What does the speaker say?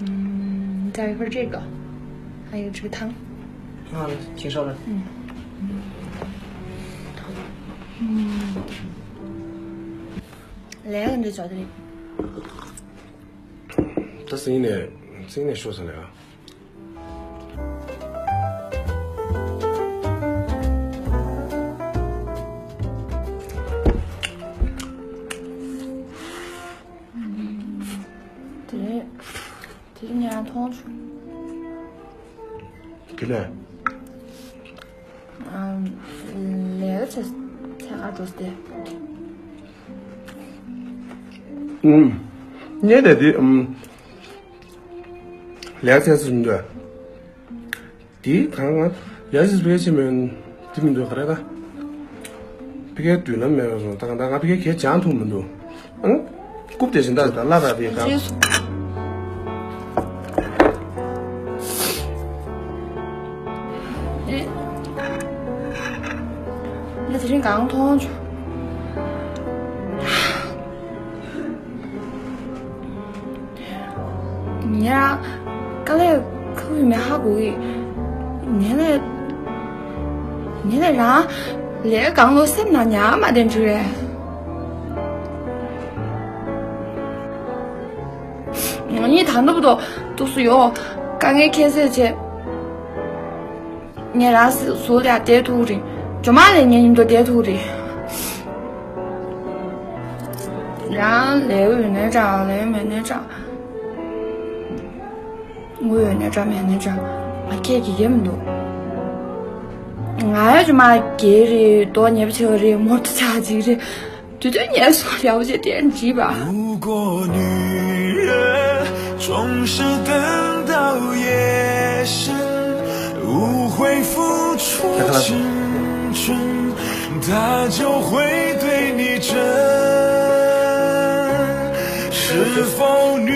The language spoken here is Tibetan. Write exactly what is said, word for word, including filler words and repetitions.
嗯，再一份这个，还有这个汤。啊，挺烧的。嗯。嗯。来，你这找的。他生意呢，生意呢说啥来啊？ དེ་རིང་དེ་རིང་ངས་མཐོང་བྱུང་། དེ་ལས། ཨམ། ལས་ཀ་བྱེད་ཚད་ཁ་འགྲོ་སྟེ། ཨུམ། ངས་དེ་དེ་ཨམ། ལས་ཀ་བྱེད་ཚུལ་འདྲ། དེའི་གང་ང་ཡ་ཞིག་ཕི་ཀའི་ཆེ་མོན་དེ་མི་འདུག་ག་རེ་ད། ཕི་ཀའི་མདུན་ལམ་མེད་པ་སོང་ད་གང་ད་ང་ཕི་ཀའི་གས་སྦྱང་ཐུབ་མི་འདུག་ཨང་། རྐུབ་དེ་བཞིན་ད་ད་བླ་ར་བའི་གང་། རྗེས་སུ། ཨེ། ང་དེ་རིང་གང་མཐོང་བྱུང་། ངས་དཀའ་ལས་ཁག་པོ་མེད་ཧ་གོ་གི། ངས་ལས། ངས་ལས་རང་ལས་གང་ལོ་སེམས་ནང་ཉར་མ་བསྡད་འགྲོ་རེད། ང་གཉིས་ད་འདྲ་པོ་ཏོག་ཙམ་ཡོད་དཀའ་ངལ་ཁྱད་བསད་བྱས། ངས་རང་ཟུར་ལ་བསྡད་ཐུབ་རེད། ཇོ་མ་ལས་ངའི་མཉམ་དུ་བསྡད་ཐུབ་རེད། རང་ལས་ཡོད་ནའི་འདྲ་ལས་མེད་ནའི་འདྲ། དངུལ་ཡོད་ནའི་འདྲ་མེད་ནའི་འདྲ། ང་སྐད་དགེ་རྒན་མི་འདུག་ང་ཡང་ཇོ་མ་རྒས་རེད་རྡོ་ཉེས་པ་ཆེ་བ་རེད་མོ་ཊ་ཆག་ཅིག་རེད། དུས་དུས་ངལ་གསོ་ཡག་པོ་བྱས་དེར་འགྲིག་པ། 如果女儿总是等到夜深，无悔付出青春，她就会对你真。是否女